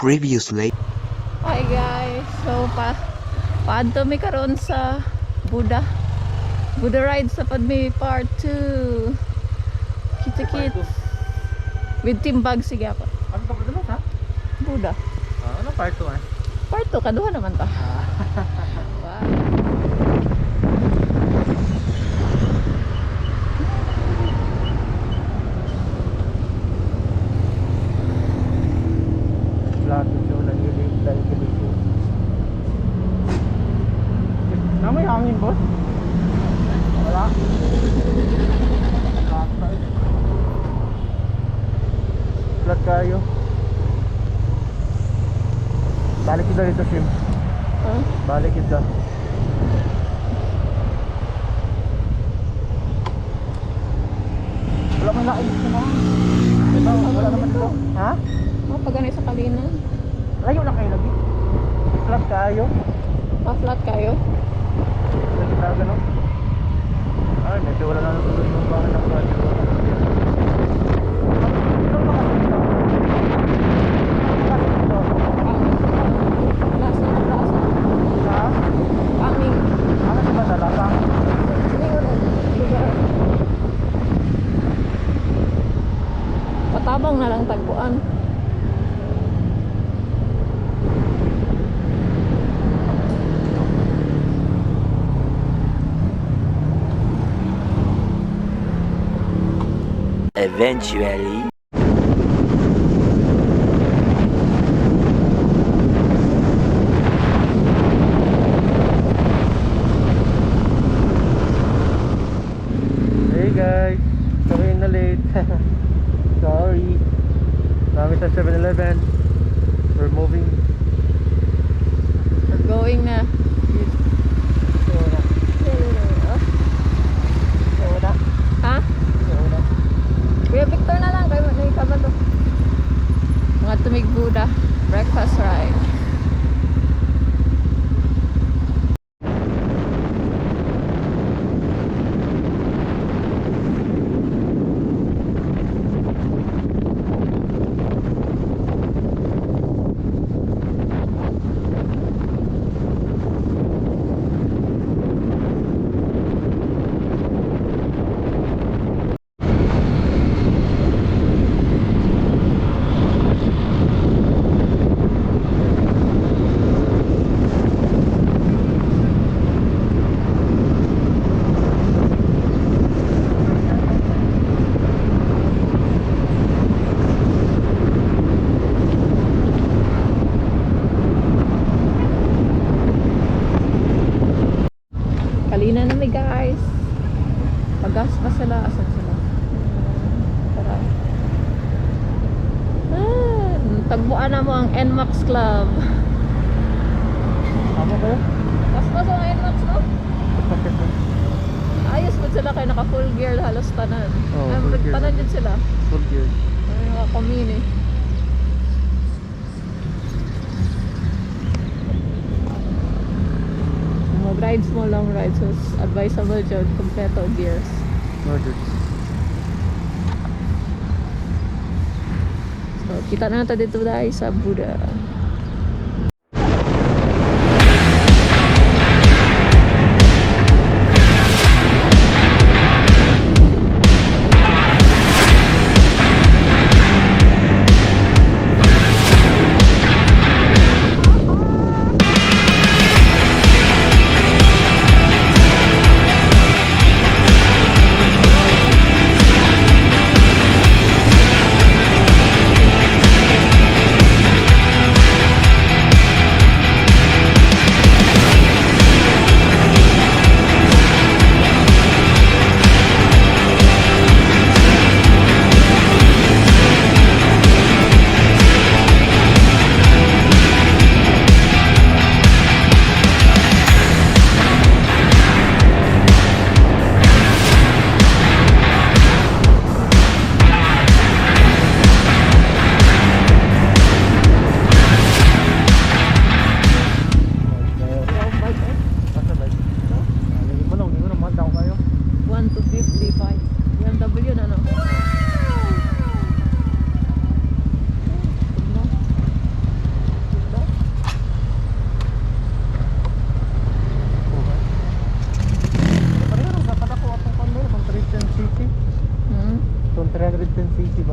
Previously. Hi guys! So paadto mi karon sa Buda. Buda ride sa pud mi part 2. Kita kits. With team bag, sige ako. Ano ka pa dulu ha? Buda. Ah, ano part 2 ah? Part 2 kaduha naman ta. Wow. Lahat ito lang yun, lang yun. Na may hangin, boss? Wala. Flat tayo. Flat kayo. Balik kita dito, Sim. Huh? Balik kita. Wala may naayos naman. Diba? Wala naman dito. Ha? Oh, pag sa Kalina. Layo lang kayo lagi. Flat kayo. Pa flat kayo. Lagi talaga, no? Ay, medyo wala na natuloy yung bahay ng radyo. Ito ba kasi dito? Kasi dito? Lasa, lasa. Ha? Aming. Ano si Banda Lasang? Lingon lugar. Patabang na lang tagpuan. Eventually. Hey guys! Sorry na late. Sorry. Namin sa 7-Eleven. We're moving. We're going na. So, na. Ha? So, na. Kuya Victor na lang. Kayo na ba to? Mga tumig Buda. Breakfast ride. Kalina na mi, guys. Pagas pa sila. Asan sila? Tara. Ah, tagbuan na mo ang NMAX Club. Tama kayo? Paspas ang NMAX, no? Ayos po sila kay naka full gear halos tanan. Oo, Ay, full gear. tanan din sila. Full gear. Ay, naka komini. Mag rides mo, long rides, so it's advisable jud kompleto gears. Order. So, kita na natin dito dahil sa Buda.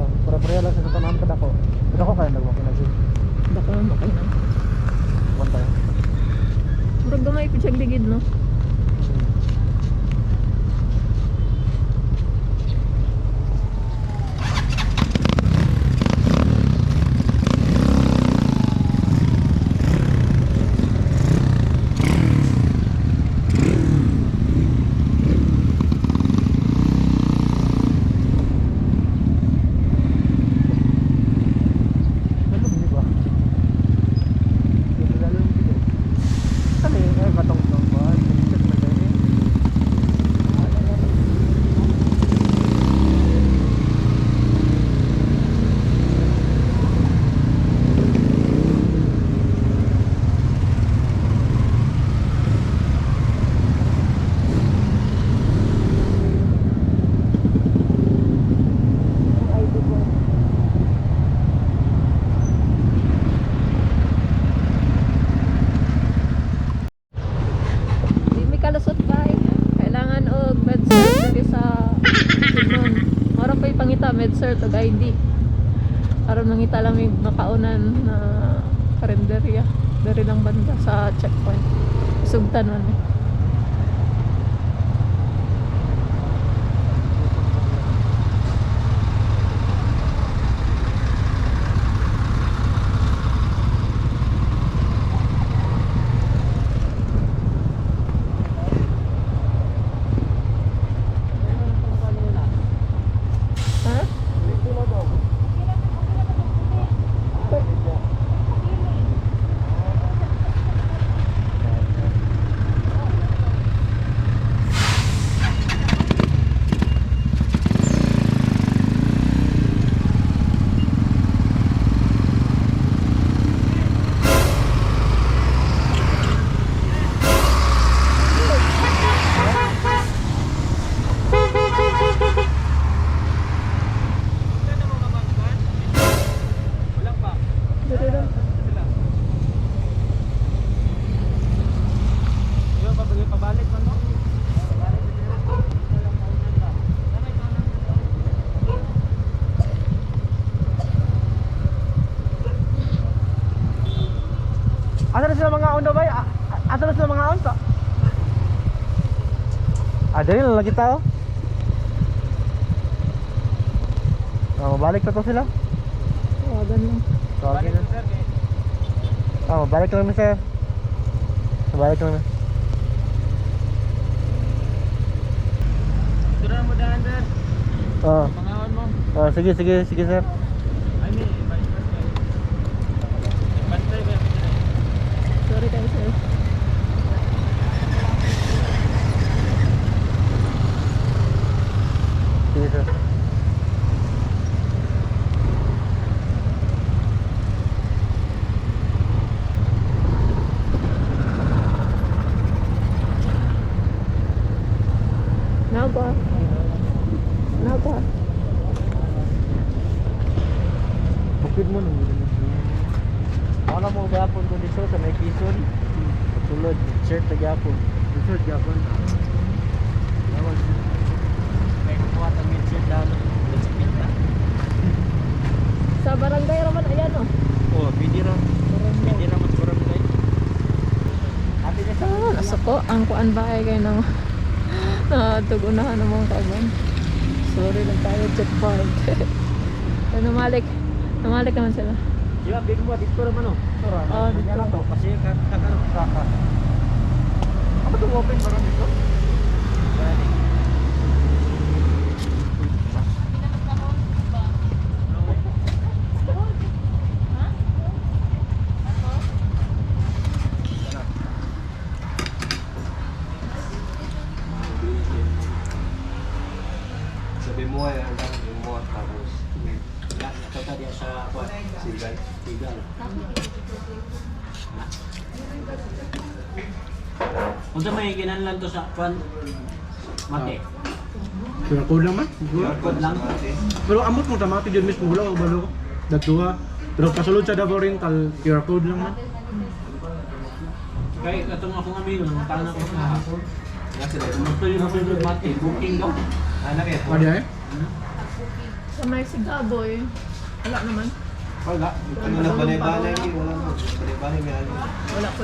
Ba, pare-pareha lang sa tanan kada ko. Pero ako kaya nagwalking na siya. Baka okay na. One tayo. Murag gamay pa siyang ligid, no? Ano di ba? Dito lalo dito. Ano yun? Ay, katong tong ba? Check man tayo eh. Ang ID ko. Di mi kalusot bay. Kailangan og med cert diri sa Sidnon. Mara pa'y pangita med cert og ID. Aron mangita lang may makaunan na karinderya. Diri lang banda sa checkpoint. Sugtan man eh. Ha? Diri lang. Pabalik man no? Asa na sila mga on daw bay? Asa na sila mga on pa? Ah, dali lang lagi tao. Ah, mabalik na to sila. Tawagan lang. Tawagin na. Ah, mabalik lang mi sir. Mabalik lang mi. Doon na mo daan, sir. Ah, Pangaon mo. ah, sige, sige, sige sir. Ay, may balik pa siya. Bantay ba? Sorry kayo, sir. Sige sir. Naga. Naga. Bukid mo nung gano'n. Wala mo gapon ko dito sa may Quezon. Sulod, shirt na gapon. Shirt gapon. May kukuha tang mid-shirt daan. Doon sa pinta. Sa barangay raman ayan oh. Oh, pwede ra. Pwede ra mas barangay. Ate niya sa Ah, nasa ko ang kuan ba ay kay nang natugunahan ng mga kauban. Sorry lang tayo checkpoint. Pero namalik. Namalik naman sila. Di ba, big mo dito ra man oh. Oh, dito. To kasi kakaro. Saka. Ano itong open ba ron dito? Sabi mo ay ang sabi mo tapos Ito ta diya sa kuan. sigal. Tigal. Unsa may kinahanglan to sa kuan? Mate. QR code lang man. Code lang. Pero amot mo tamati dyan mismo wala ko balo. Dagtuha. Pero kasulod sa Davao Oriental, QR code lang man. Kay katong akong amigo nang tana ko kahapon. Gusto yun ako yung mate, booking daw. Anak eh. Adi ay? Sa may Sigaboy, wala naman. Wala. Ano na banay-banay, wala mo. Banay-banay may ano. Wala po.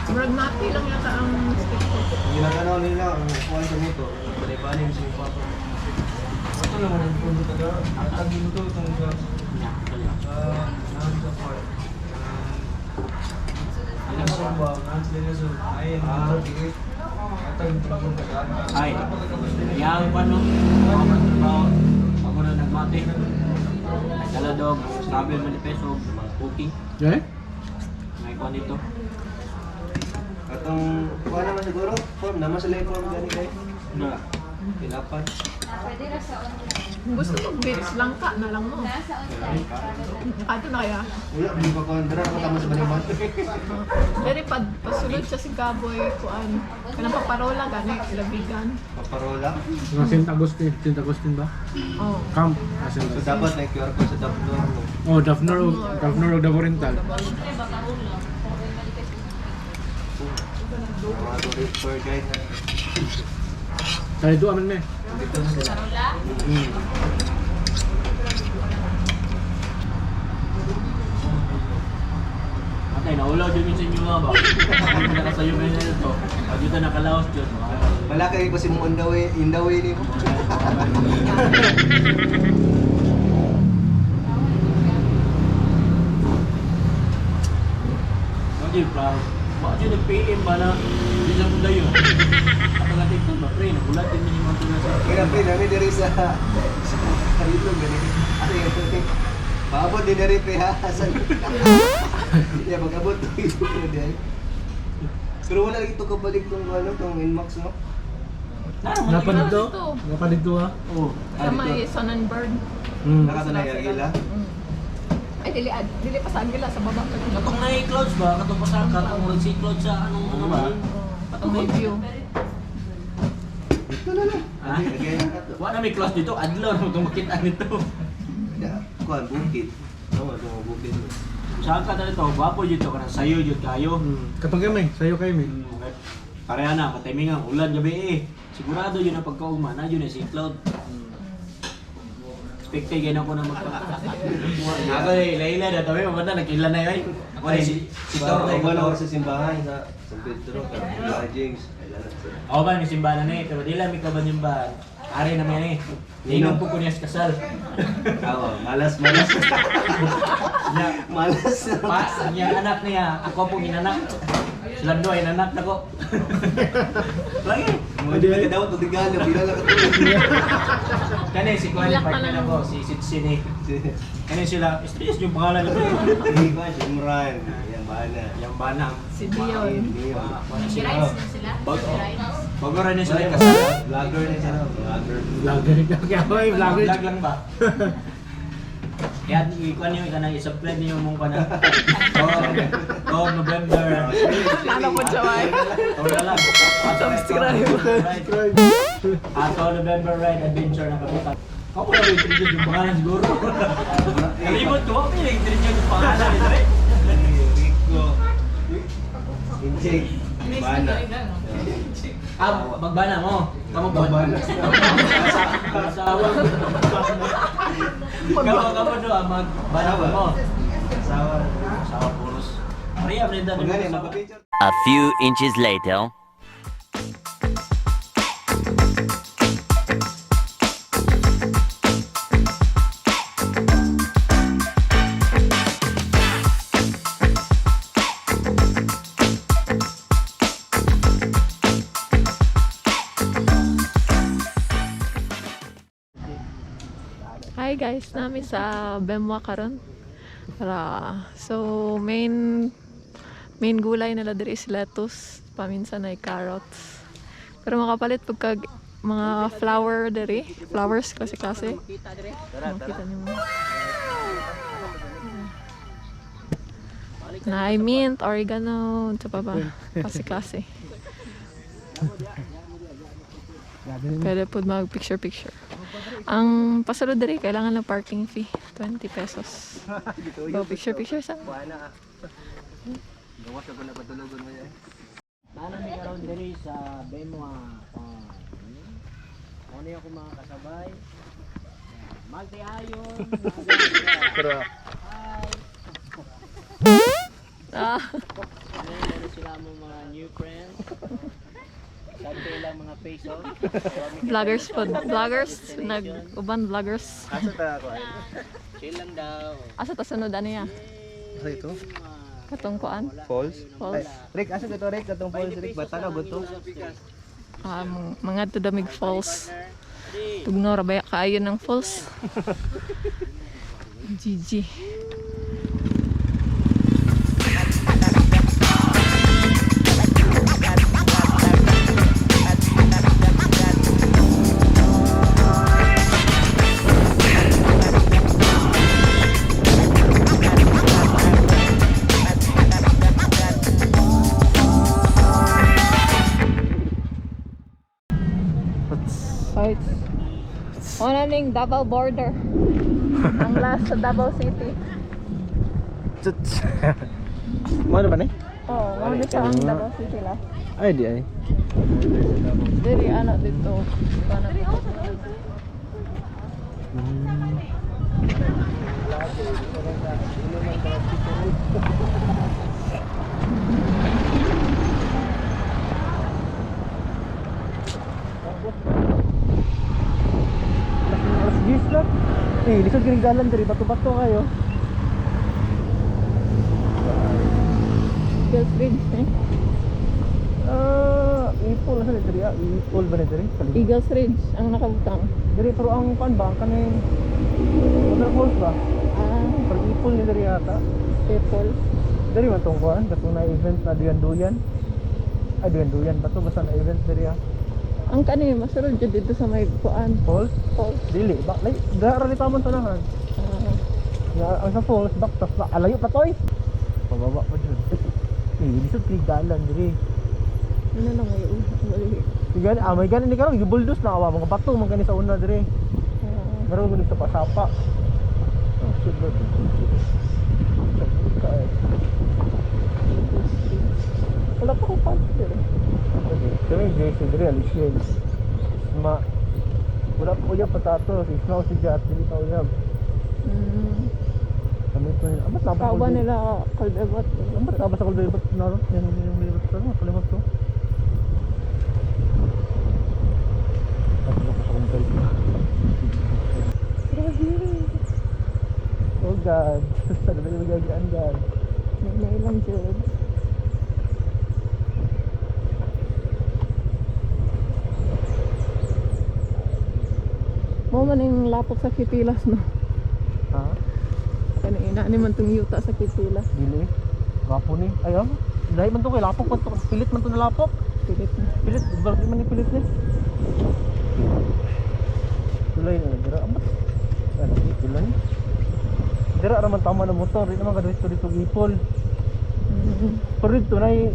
Murag mati lang yata ang stick ko. Ang ginaganaw nila, ang kuha sa motor, banay-banay yung siyang papa. Ito naman ang pundo taga. Ang ginto itong sa nasa park. Dinosaur ba? Nasa dinosaur. Ay, sige. Atang tulong taga. Ay, yang pa no. Ako trabaho. Ako na nagmati. Nagdala dog, travel manifesto, mga cookie. Eh? May kuha nito. Atong kuha naman siguro, form naman sila yung form gani kay. Na. Pinapan. Pwede ra sa online. Gusto mo beach langka na lang mo. Nasa online. Ato na kaya. Wala, di pa kontra ako tama sa banay-banay. Very pad pasulod sa Sigaboy kuan. Kanang paparola gani labigan. Paparola. Mga St. Augustine. St. Augustine ba? Oh. Camp. Ah, St. So Augustine. dapat may QR code sa Dabnor no. Oh, Daphne o Daphne o Davao Oriental. Mga tourist tour guide na. Sa ito aman me. Dito na sila. Mm. Atay, naulaw dyan yun sa inyo nga ba? Hindi nakasayo ba yun ito? Pag dito nakalaos dyan. Wala kayo kasi mong indawi, indawi ni mo. Hindi, proud. Bakit yun nag-PM ba na hindi sa muda yun? At ang TikTok ba, pre, nagulat din yung mga tulad sa Kaya pre, namin diri sa sa ilog gani. Asa yung tubig? Paabot din diri pre ha. Asan? Ya pag-abot to ilog na diri. Pero wala lagi to kabalik tong ano tong Inmax no. Napa dito? Dito. Napa dito ah. Oo. Sa may Sonnenberg. Mm. Nakato na yung ila. Ay dili ad, dili pa sa Anguila sa baba pa. Katong na clouds ba? Katong pasaka, katong murag sea clouds sa anong ano ba? Katong may view. Dito na lang. Ha? Lagay na kato. Wala na may clouds dito, adlaw na itong makita nito. Ya, kuan bukid. Tama tong bukid. Saan ka na ito? Gwapo dito ka na sayo dito kayo. Mm. Katong kay may, sayo kay may. Okay. Pareha na, katiming ang ulan gabi eh. Sigurado yun ang pagkaugma na yun ang sea cloud. Expected ganyan ko na magpa. Ako eh, ila-ila na tabi, mabanda, nag-ila na yun. Ako eh, si Tor na Wala ikaw. ko sa simbahan sa San Pedro, kay James. Ay lalat sila. Ako ba, may simbahan na eh, pero di lang may kaban yung bahan. Ari naman yan eh. Ninong po ko niya sa kasal. Awa, malas malas. Niya, Malas. pa, niya anak niya, ako pong inanak. Silang doon, inanak na ko. Lagi. Mo di ka daw to regalo, bila lang katulog. Kani si Kuan Iyak ka partner na lang. ako, si Sitsin eh. Kani sila, stress yung pangalan nito. Hindi ko si Imran. Yan bana. Yung banang. Si Dion. Sila. Rides na sila. Bago. Rides. Bago rin sila yung kasal. Vlogger na siya. Vlogger. Vlogger. Kaya ako ay vlogger. Vlog lang ba? Kaya ikuan niyo ka na i-subscribe niyo mong kana. To November. Ano po siya ay? To na lang. Subscribe. Subscribe. Ato November Ride Adventure na kapitan. Ako na introduce yung pangalan siguro. Kalimot ko, ako yung introduce yung pangalan nito eh. Rico. Injek. Bana. Ah, magbana mo. Kamu ba? Magbana. Asawa. Kamu kamu do ah, magbana mo. Asawa. Asawa puros. Maria, Brenda, Magani, magpa-picture. A few inches later. Hi guys, nami sa Bemwa karon. Ra. So main main gulay nila diri is lettuce, paminsan ay carrots. Pero makapalit pagka mga flower diri, flowers klase-klase. Makita nimo. Na ay mint, oregano, ito pa ba? Klase-klase. Pwede po mag picture picture. Ang pasulod diri kailangan ng parking fee, 20 pesos. Go picture picture sa. Bana. Gawas ako na patulogon mo yan. Nana mi karon diri sa Bemwa. Ano ako mga kasabay. Magdayon. Pero Ah, Meron sila mo mga new friends. Sabi ko lang mga face off. vloggers po. Vloggers. Nag-uban vloggers. asa ta ako ay? Chill lang daw. Asa ta sunod ano ya? Asa ito? Katong kuan? Falls? Falls. Rick, asa ka to Rick? Katong falls Rick, bata na to. Ah, mga to damig falls. Tugnaw ra ba kaayo ng falls? GG. Right. Una ning Davao border. Ang last sa Davao City. Mano ba ni? Oh, mao na siya ang Davao City last. Ay di ay. Diri ano dito. Paano? Alas 10 lang. Eh, lisod kining dalan diri bato-bato kayo. Hills Bridge eh. Ah, ipol sa diri ah, ipol ba ni diri? Kalimut. Eagles Ridge ang nakabutang. Diri pero ang kuan ba ang kaning waterfalls ba? Ah, Pero ipol ni diri ata. people. Diri man tong kuan katong na event na duyan-duyan. Ay duyan-duyan ba to basta na event diri ah. Ang kani masulod jud dito sa may kuan. Falls? Falls. Dili ba? Lay, dara ni tamon tanahan. Ah, Nga ang sa falls baktas ba alayo pa toy. Pababa pa jud. Eh, lisod kay dalan diri. ano na may uli. Sige, ah, may ganin ni karon gibuldos na awa mga bato man kani sa una diri. Ah, Meron ko sa pasapa. Oh, shit, bro. Ka eh. Eagles Ridge. Wala pa akong pants diri. Okay. Kami Jason diri Alicia. Isma. Wala pa uyab patato. Si Isma o si Jat dili pa uyab. Kami ko nila. Amat nabas Kawa nila Caldebat. Amat nabas ako dili na ro. Yan yung libot ko. Kalimot ko. Tatlo ko sa kong belt. Grabe. Oh God. Sana ba yung gagian God? May ilang jud. Mo man yung lapok sa Kitilas no. Ha? Kani ina ni man tong yuta sa Kitilas. Dili. Gapo ni. Ayaw. Dahil man to kay lapok man to. Pilit man to na lapok. Pilit na. Pilit, bakit man ni pilit ni? Tulay na dira amat. Ano tulay? Dira ra man tama na motor, di naman kadto dito ipol. Pero dito nay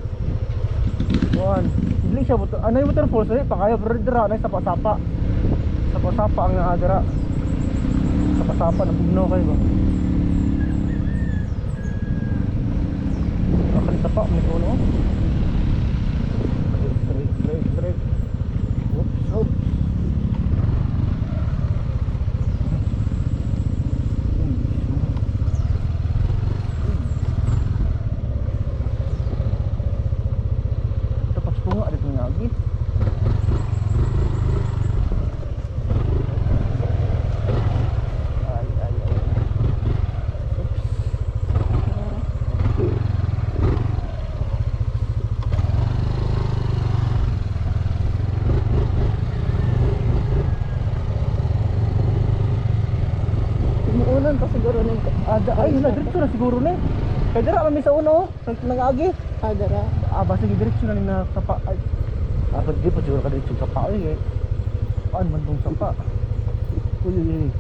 kuan. Dili siya motor. Anay motor falls dili pa kayo pero dira nay sapa-sapa. Sapa-sapa ang naa dira. Sapa-sapa ng bugnaw kayo ba? Akal sapa may kuno. Break, break, break. Oops, oops. Tapos tunga dito nga agi. Ay, ay, ay. Oops. Umuulan pa siguro ning Ada, ay, na, diretso na siguro na eh. Kaya dira kami sa uno, oh. Nang-agi. Adara. Ah, basta diretso na ni na sapa. Ay, ah, pag di pa siguro ka diretso sapa. Ay, eh. Paan man tong sapa? Uy, uy, uy.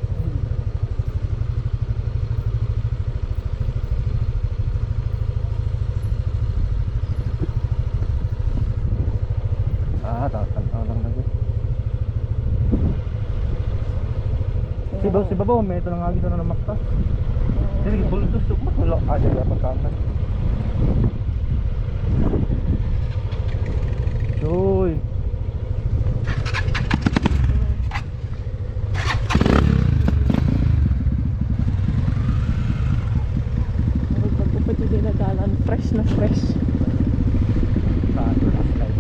Ah, tatanaw lang lagi. Si Babaw, si Babaw, may ito nang agi sa namakta. Dili buldos mas wala ah dili pa kaman. Joy. sila dalan. Fresh na fresh. Sa slide.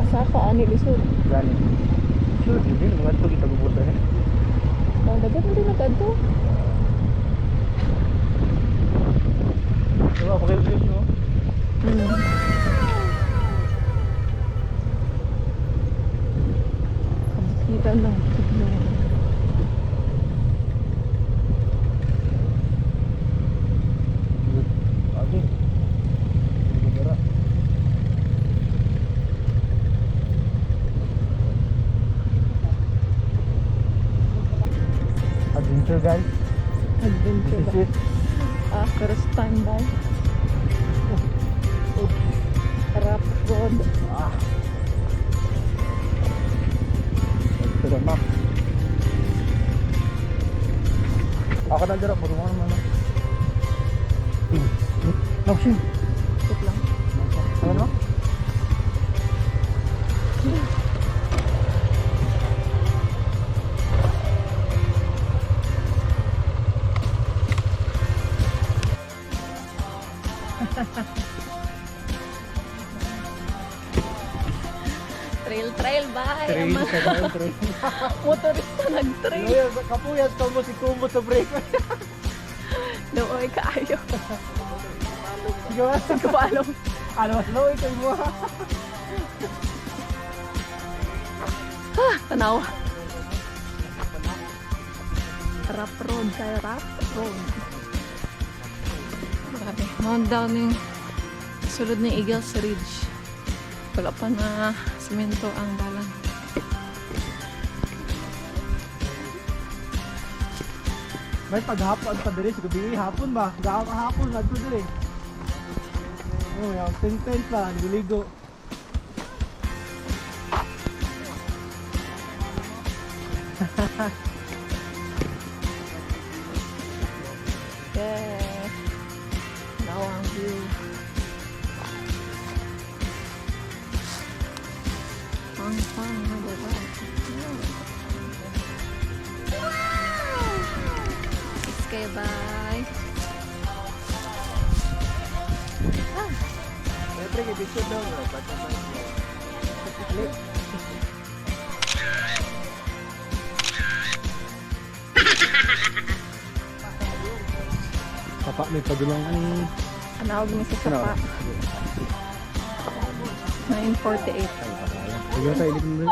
Asa ka ani lisod. Gani. Sure, hindi mga ito kita gubuta eh. Oh, dagat mo din nagkadto. Diba, pakilpil no? Kabukiran ng Bukidnon. Agi. Dira. Adventure, guys. Adventure This ba? is it. Ah, first time ba? Harap road. Ah. Ito na map. Ako na dira, puro mo naman. No, shin. Wait lang. Ano? Trail, trail, bye! Trail Ang mga sa daon, trail. motorista nag-trail. Luya, kapuyas ka mo si Kumbo sa break. Nooy kaayo. Sige ba? Kapalong. Ano, mas low ikaw mo. Ah, tanaw. Rap road kayo, rap road. Grabe. Mount down yung sulod ng Eagles Ridge. Wala pa na semento ang dalan. May paghapon pa diri sa gabi, hapon ba? Gahapon hapon adto diri. Oh, yung tent pa, niligo. Yeah. Now ang view. Pang pang na diba? Yeah. Kiss kayo, bye. Siyempre, kay picture daw. No? Bata pa. Papa, may padulang ang Anawag ni sa sapa. 9:48. Sige tayo ilit mo.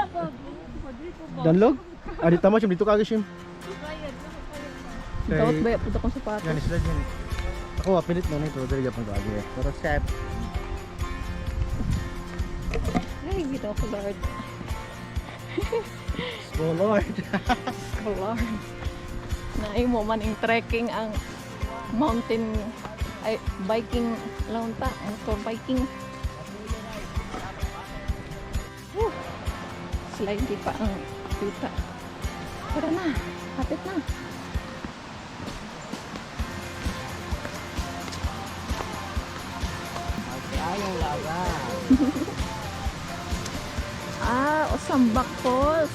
Danlog? Ah, di tama siyam dito kagi siyam. Daot ba punta kong sapatos. Yan sila dyan. Ako ah, pilit na nito diri gyapon kagi. Pero step. Ay, gito ako, Lord. Oh Lord. Oh, Lord. Naimo man yung trekking ang mountain ay biking lang ta, motor biking. Woo! Slidey pa ang tuta. Tara na, hapit na. Ayaw laga. Ah, Osambak Falls.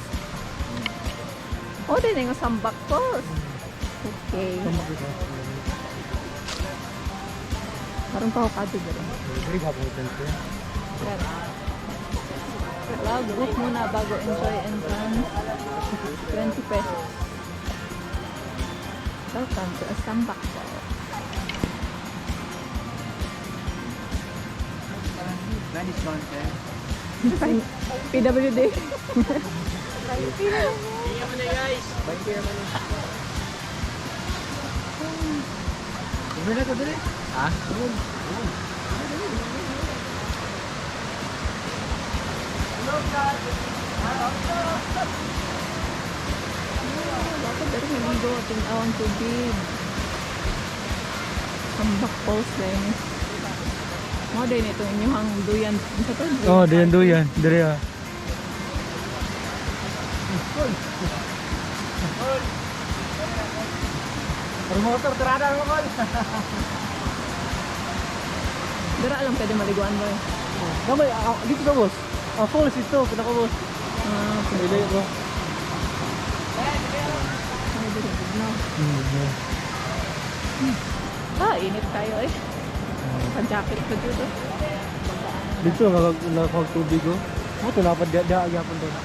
Oh, din yung Osambak Falls. Okay. Parang pa ako dito. Diri gyapon ito. Log book muna bago enjoy entrance. 20 pesos. Welcome to Osambak Falls. Na discount eh. PWD. Diri na to diri. Ha? Bakit dari naligo? Tinaw ang tubig. Sambak Falls din. Mo din ito inyong duyan. Sa to? Oh, duyan duyan. Diri ah. Promotor tirada mo kon. Dara lang pwede maliguan ba? Gamay, ah, dito ka boss. Ang falls ito, pinaka boss. Ah, Dili ko. ay, diri, no. Ah, init tayo eh. Sa jacket ko dito. Dito nga tubig oh. Mo to napad da da gyapon doon.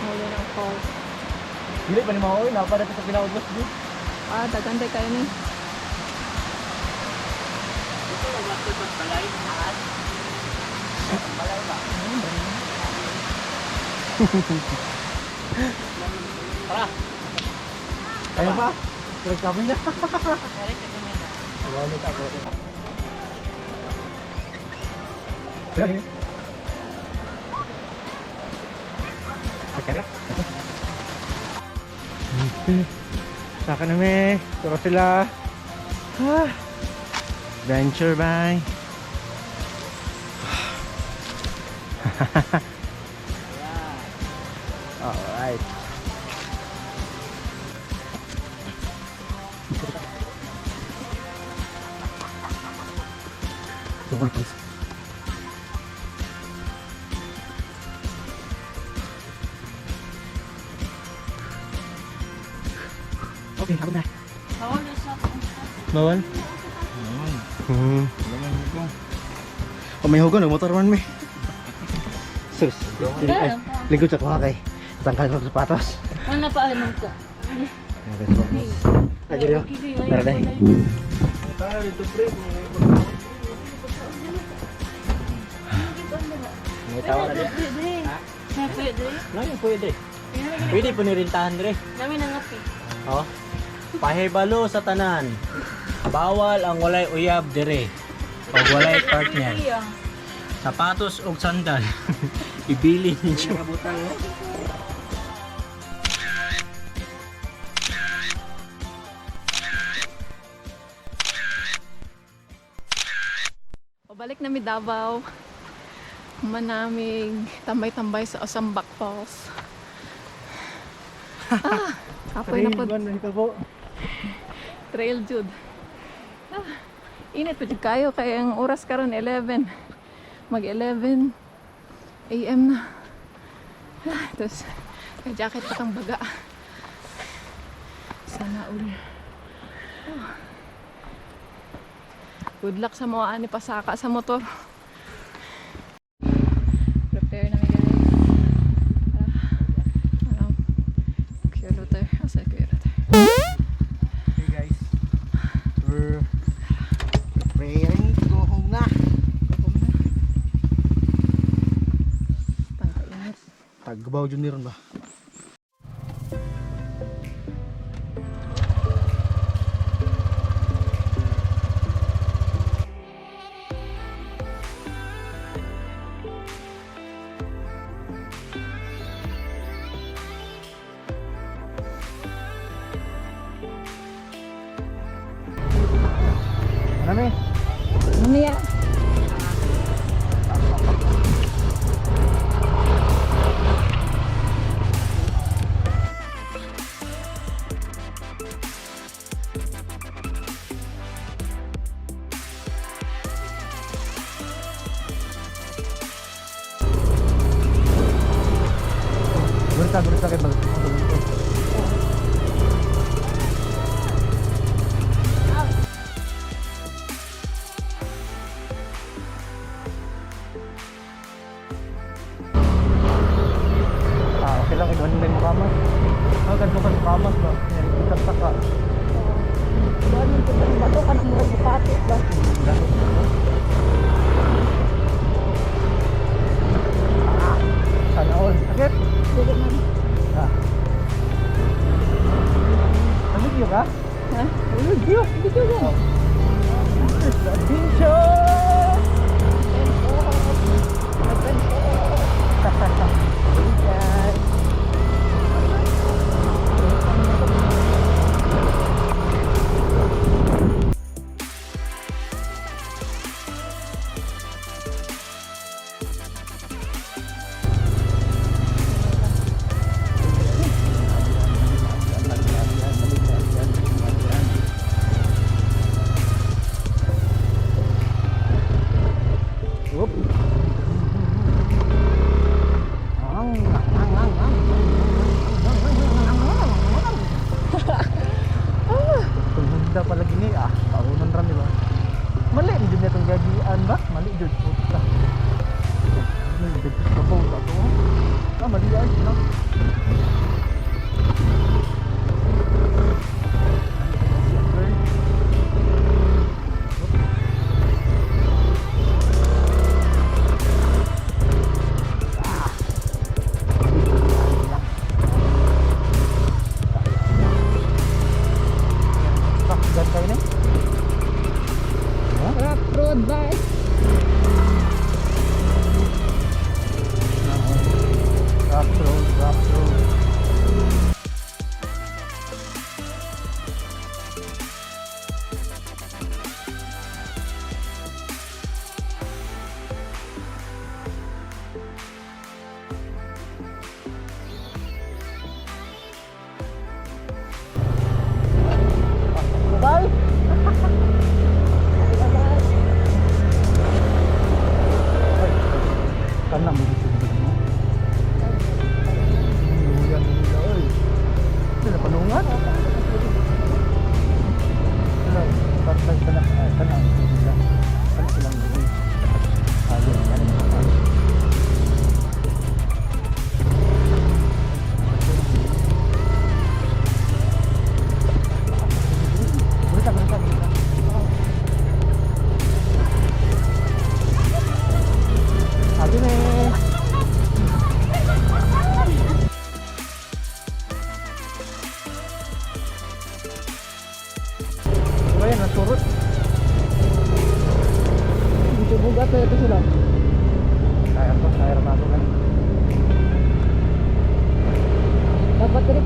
Huli ng falls. Dili pa ni maoy napad sa pinaubos di. Ah, daghan kayo ni. Ayun pa. Nagsabi na. Saka na me. Turo sila. Ah. Venture bye. Alright. Okay, ako na. Bawal sa Bawal? Oh, may hugon, motor man may. Sus. Ay, lingkod sa kuha kay. Tangkal ko sa sapatos. Ano pa alam ko? Ay, dili. Tara dai. May tawa na din. Pwede. Pwede. Ano yung pwede? Pwede po nirintahan dire. Namin ang api. Oh. Pahibalo sa tanan. Bawal ang walay uyab dire. Pag walay partner. Sapatos og sandal. Ibili ninyo. Pabalik na mi Davao. Manamig tambay-tambay sa Osambak Falls. Ah, kapoy na po. po. Trail jud. Ah, init pa jud kayo kay ang oras karon 11. Mag 11 AM na. Ah, tapos kay jacket pa kang baga. Sana all. Oh. Good luck sa mga ani pasaka sa motor. Prepare na mi guys. Ah, ano? Kuya Luther. Asa Kuya Luther? Hey guys. We're preparing to go home na. Home na. Pangkainit. Tagbaw jud ni ron ba? Ano mi? Ano niya? Gurita, gurita kay balik. Ah, okay lang kay ganun mo kamas. Ah, ganun ka kamas ba? Yan, itak ka. Doon yung bato ka ng mga bukatit ba? Sana all. Sakit. Dili man. Ah. Namigyo ka? Ha? Namigyo. Video ko. Adventure!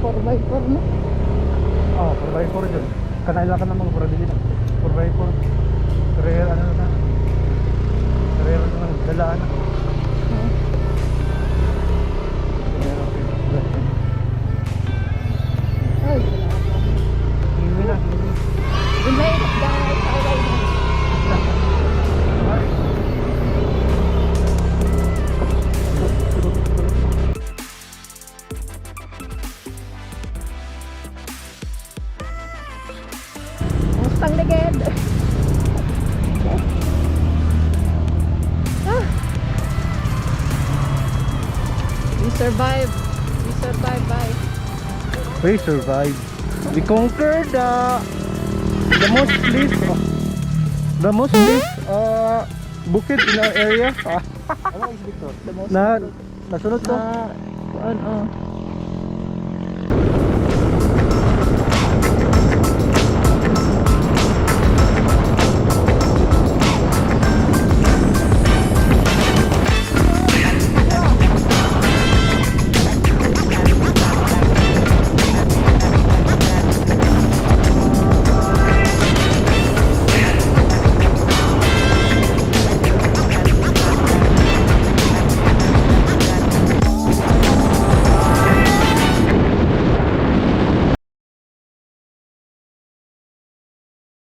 4x4 no? Oh, 4x4 dyan. Kanaila ka na mga 4x na. 4x4. Rare ano na. Rare na lang. Dala na. Ay, wala. Hiwi na, hiwi. We made it, guys. Alright. Mustang ligid. Ah. We survived. We survived, bye. We survived. We conquered the most place oh, the most place bukid in our area. Ah, Ano is Victor? The most na nasunod to. Ah, kuan, oh.